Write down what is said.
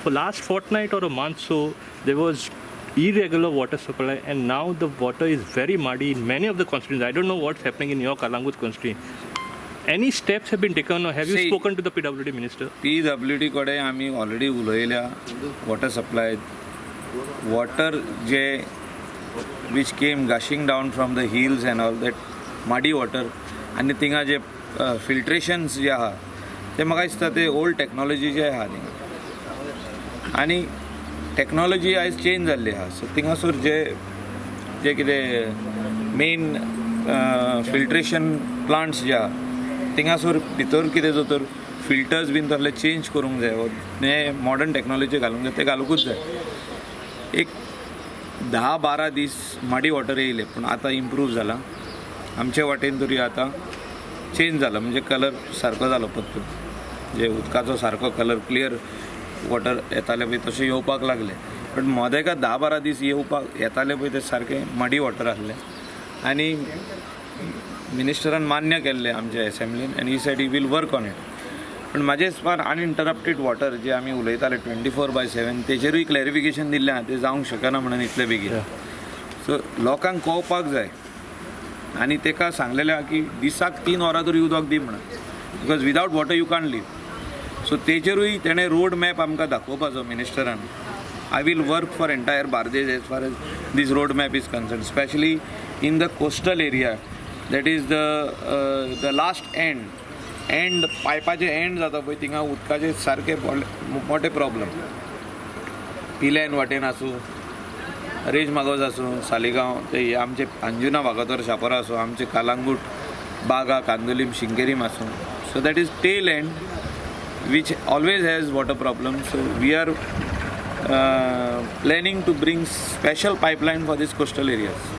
For last fortnight or a month so, there was irregular water supply, and now the water is very muddy in many of the constituencies. I don't know what's happening in your Calangute constituency. Any steps have been taken, or have you See- spoken to the PWD minister? PWD कडेन आमी already उलयल्या. Water supply water जे which came gushing down from the hills and all that muddy water, आनी थिंगा जे फिल्ट्रेशन्स जे आहा ते म्हाका दिसता ते ओल्ड टॅक्नॉलॉजी जे आहा थिंगा, आनी टॅक्नॉलॉजी आयज चेंज जाल्ली आहा. सो थिंगासर जे जे कितें मेन फिल्ट्रेशन प्लांट्स जे आहा थिंगासर भितर कितें जर फिल्टर्स बीन तसले चेंज करूंक जाय वो हे मॉडर्न टॅक्नॉलॉजी घालूंक जाय, ते घालुंकूच जाय. एक 10-12 दीस मडी वॉटर येयलें, पूण आतां इम्प्रूव जालां. आमचे वाटेन तरी आतां चेंज जाला, म्हणजे कलर सारको जालो परतून, जे उदकाचो सारको कलर क्लियर वॉटर येतालें पळय तशें येवपाक लागलें. बट मदेका 10-12 दीस येवपाक येतालें पळय ते सारकें मडी वॉटर आसलें, आनी मिनिस्टरान मान्य केल्लें आमच्या एसेंब्लीन, आनी he said he will work on it. पूण म्हाजे हिसपान अनइंटरप्टेड वॉटर जे आमी उलयताले 24/7 तेजेरूय क्लॅरिफिकेशन दिल्लें आहा, तें जावंक शकना म्हणून इतले बेगीन. सो लोकांक कळपाक जाय, आनी ताका सांगलेलें आहा की दिसाक 3 वरां तरी उदक दी म्हणून, because without water you can't live. So तेजेरूय तेणें रोड मॅप आमकां दाखोवपाचो मिनिस्टरान. I will work for entire Bardez as far as this road map is concern, specially in the coastal area, that is the last end end पायपाचे and जाता पळय थिंगा उदकाचे सारके मोठे प्रॉब्लम. पिल्यान वाटेन आसूं, रेज मागोज आसूं, सालिगांव ते आमचे अंजुना वागातोर शापोरा आसूं, आमचे कालांगूट बागा कांदोलीम शिंकेरीम आसूं. So that is tail end which always has water problem. So we are planning to bring special pipeline for this coastal areas.